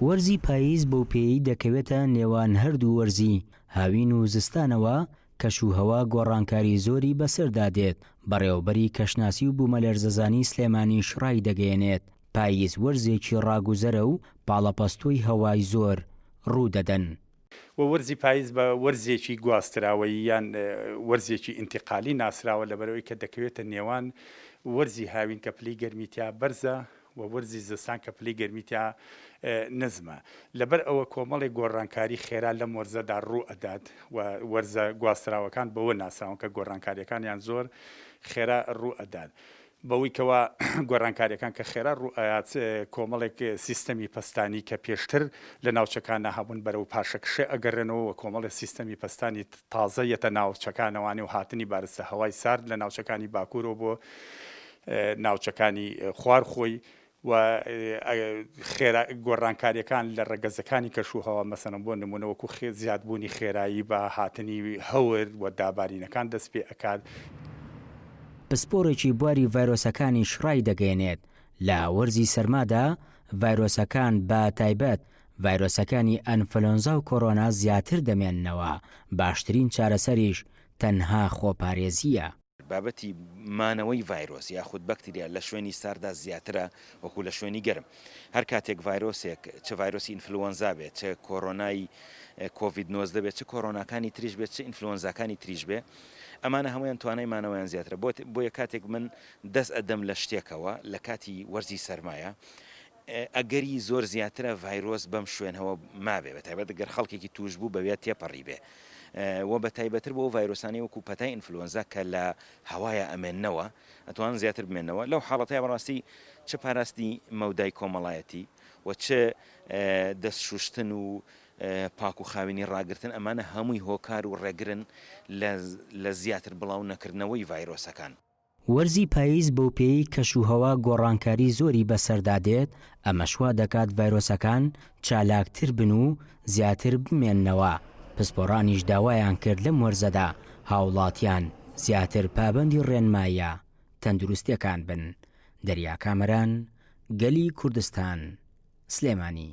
وەرزی پاییز بەوپێیەی دەکەوێتە نێوان هەردوو وەرزی هاوین و زستانەوە، کەشوهەوا گۆڕانکاری زۆری بەسەردا دێت، بەڕێوەبەری کەشناسی و بوومەلەرزەزانی سلێمانیش ڕایدەگەیەنێت، پاییز وەرزێکی ڕاگوزەرە و پاڵەپەستۆی هەوای زۆر ڕوودەدەن. وە وەرزی پاییز بە وەرزێکی گواستراوەیی یان وەرزێکی ئینتیقالی ناسراوە لەبەرئەوەی کە دەکەوێتە نێوان وەرزی هاوین کە پلەی گەرمی تیا بەرزە و وەرزی زستان کە پلەی گەرمی تیا نزمە لەبەر ئەوە کۆمەڵێک گۆڕانکاری خێرا لەم وەرزەدا ڕوو ئەدات و وەرزە گواستراوەکان بەوە ناسراون کە گۆڕانکاریەکانیان زۆر خێرا ڕوو ئەدات. بەوەی کەوا گۆڕانکاریەکان کە خێرا ڕوو ئەیات کۆمەڵێک سیستەمی پەستانی کە پێشتر لە ناوچەکانا هەبوون بەرەو پاشەکشێ ئەگەرێنەوە و کۆمەڵێ سیستەمی پەستانی تازە یەتە ناوچەکانەوانێ و هاتنی بارستە هەوای سارد لە ناوچەکانی باکوورەوە بۆ ناوچەکانی خوار خۆی و خێرا گۆڕانکاریەکان لە ڕەگەزەکانی کەش و هەوا مەسەلەن بۆ نمونە وەکو زیادبوونی خێرایی با هاتنی هەور و دابارینەکان دەست پێ ئەکات. پسپۆڕێکی بواری ڤایرۆسەکانیش ڕایدەگەیەنێت، لە وەرزی سەرمادا ڤایرۆسەکان بە تایبەت ڤایرۆسەکانی ئەنفلۆنزا و کۆرۆنا زیاتر دەمێننەوە، باشترین چارەسەریش تەنها خۆپارێزییە. بابەتی مانەوەی ڤایرۆس یاخود بەکتریا لە شوێنی ساردا زیاترە وەکو لە شوێنی گەرم. هەر کاتێک ڤایرۆسێک چ ڤایرۆسی ئینفلوەنزا بێت، چ کۆرۆنای کۆڤید 19 بێت، چ کۆرۆناکانی تریش بێت، چ ئینفلوەنزاکانی تریش بێ، ئەمانە هەموویان توانای مانەوەیان زیاترە. بۆیە کاتێک من دەست ئەدەم لە شتێکەوە لە کاتی وەرزی سەرمایە، ئەگەری زۆر زیاترە ڤایرۆس بەم شوێنەوە مابێ بە تایبەت گەر خەڵکێکی توشبوو بەوێ تێپەڕیبێ و بە تایبەتر بۆ ڤایرۆسانی وەکو پەتای ئینفلوەنزا کە لە هەوایە ئەمێننەوە ئەتوانن زیاتر بمێنەوە لەو حاڵەتەیە بەڕاستی چ پاراستنی مەودای کۆمەڵایەتی و چ دەست شوشتن و پاک و خاوێنی ڕاگرتن ئەمانە هەمووی هۆکار و ڕێگرن لە زیاتر بڵاو نەکردنەوەی ڤایرۆسەکان. وەرزی پاییز بەوپێیەی کەشوهەوا گۆڕانکاری زۆری بەسەردا دێت، ئەمەش وا دەکات ڤایرۆسەکان چالاکتر بن و زیاتر بمێننەوە، پسپۆڕانیش داوایان کرد لەم وەرزەدا هاوڵاتیان زیاتر پابەندی ڕێنماییە تەندروستییەکان بن. دەریا کامەران، گەلی کوردستان، سلێمانی.